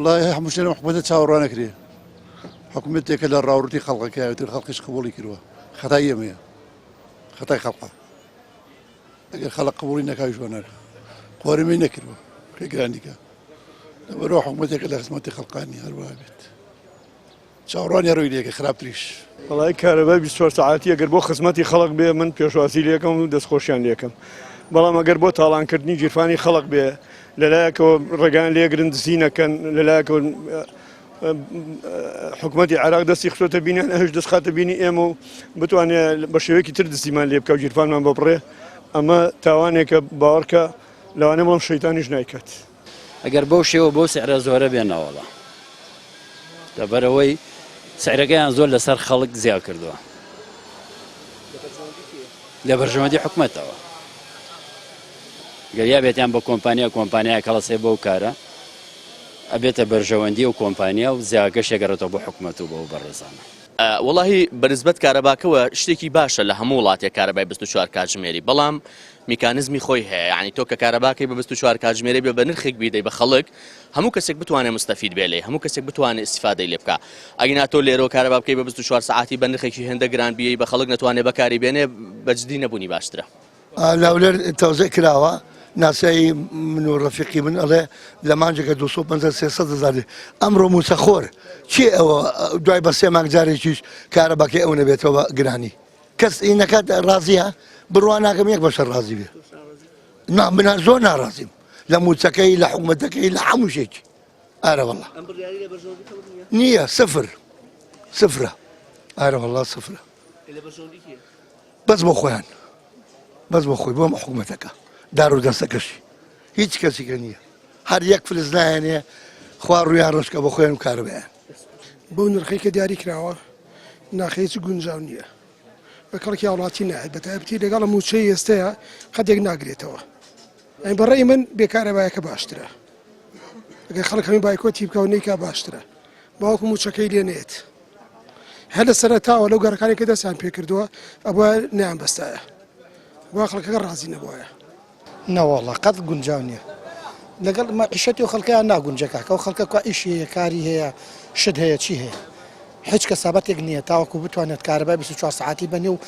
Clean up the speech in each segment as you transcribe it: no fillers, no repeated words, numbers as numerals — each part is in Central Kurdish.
وڵی هەموو شتێ لەم حکومەتە چاوەڕوان نەکرێ حکومەتێکە لە ڕاوڕوتی خەڵکەکە تر خەڵکیش قبوڵی کردووە خەتای ئێمەیە خەتای خەڵقە ئەگەر خەڵک قبوڵی نەکاویش بۆ نەرە قۆرمی نەکردووە کە گرانیکە لەبەرەوە حکومەتێکە لە خزمەتی خەڵقانی هەروە بێت چاوەڕوانی هەر ئەوی لێکە خراپتریش. وەڵایی کارەبای 24 سەعاتی ئەگەر بۆ خزمەتی خەڵک بێ من پێشوازی لێکەم و دەستخۆشیان لێکەم بەڵام ئەگەر بۆ تاڵانکردنی گیرفانی خەڵک بێ لەلایەکەوە ڕێگان لێگرن دزی نەکەن لەلایەکەوە حکوومەتی عێراق دەستی خستۆتە بینیان ئەوش دەستخاتە بینی ئێمە و بتوانێت بە شێوەیەکی تر دزیمان لێ بکە و گیرفانمان ببڕێ ئەمە تاوانێکە باوەڕکە لەوانەیە بڵێم شەیتانیش نایکات. ئەگەر بەو شێوە بەو سعرە زۆرە بێ نەوەڵا لەبەرئەوەی سعرەکەیان زۆر لەسەر خەڵک زیا کردووە لە بەرژەوەندی حکومەتەوە گەر یا بێتیان بە کۆمپانیا کۆمپانیا کەڵەسێ بەو کارە ئەبێتە بەرژەوەندی و کۆمپانیا و زیاگەشێگەڕێتەوە بۆ حکومەت و بۆ بەڕێزانە. وەڵاهی بەنسبەت کارەباکەوە شتێکی باشە لە هەموو وڵاتێک کارەبای 24 کاتژمێری بەڵام میکانزمی خۆی هەیە یعنی تۆ کە کارەباکەی بە 24 کاتژمێری بێ بە نرخێک بیدەی بە خەڵک هەموو کەسێک بتوانێت مستەفید بێ لێی هەموو کەسێک بتوانێت ئیستیفادەی لێ بکا ئەگینا تۆ لێرەوە کارەبا بکەی بە 24 سەعاتی بە نرخێکی هێندە گران بیەی بە خەڵک نەتوانێت بەکاری بێنێ بە جدی نەبوونی باشترە. لاولەر تەوزیع کراوە ناسیایی من و ڕەفیقی من ئەڵێ لە مانجێکە 250 300 هزار ئەمڕۆ موچەخۆر چی ئەوە دوای بە سێ مانگ جارێکیش کارەباکەی ئەو نەبێتەوە بە گرانی کەس ئینەکات ڕازیە بڕوا ناکەم یەک بەشەر ڕازی بێ نا من زۆر ناڕازیم لە موچەکەی لە حکومەتەکەی لە هەموو شێکی ئارە والله نییە سفر سفرە ئارە والله سفرە بەس بۆ خۆیان بەس بۆ خۆی بۆ حکوومەتەکە دار و دەستەکەشی هیچ کەسیکە نییە هەر یەک فلس نایەنێ خوا ڕویان ڕشکە بۆ خۆیان و کارەبایان. بەو نرخەی کە دیاری کراوە ناخە هیچ گونجاو نییە بە کەڵکی هاوڵاتی نایەت بە تایبەتی لەگەڵ مووچەی ئێستەیە قەدێک ناگرێتەوە یانی بە ڕێی من بێکارەبایەکە باشترە ئەگەر خەڵک هەمووی بایکۆتی بکە و نەیکا باشترە باوەکو مووچەکەی لێ نێت هەر لە سەرەتاوە لەو گەڕەکانی کە دەستیان پێکردووە ئەبوایە نەیان بەستایە وا خەڵکەکە ڕازی نەبوایە. نەوەڵا قەت گونجاو نیە لەگەڵ مەعیشەتی و خەڵکەیان ناگونجێ کاکە ئەو خەڵکە کوا ئیشی هەیە کاری هەیە شت هەیە چی هەیە هیچ کەسابەتێک نییە تاوەکو بتوانێت کارەبای 24 سەعاتی بەنێ و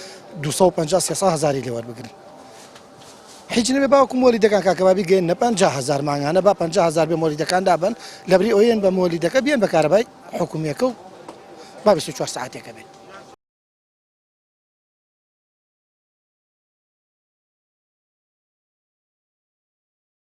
250 300 هەزاری لێ وەربگرن هیچ نەبێ باوەکو مۆلیدەکان کاکە با بیگەیەننە 50 هەزار مانگانە با 50 هەزار بێ مۆلیدەکان دابن لەبری ئەوەیەن بە مۆلیدەکە بیەن بە کارەبای حکومیەکە و با 24 سەعاتێکە بێ.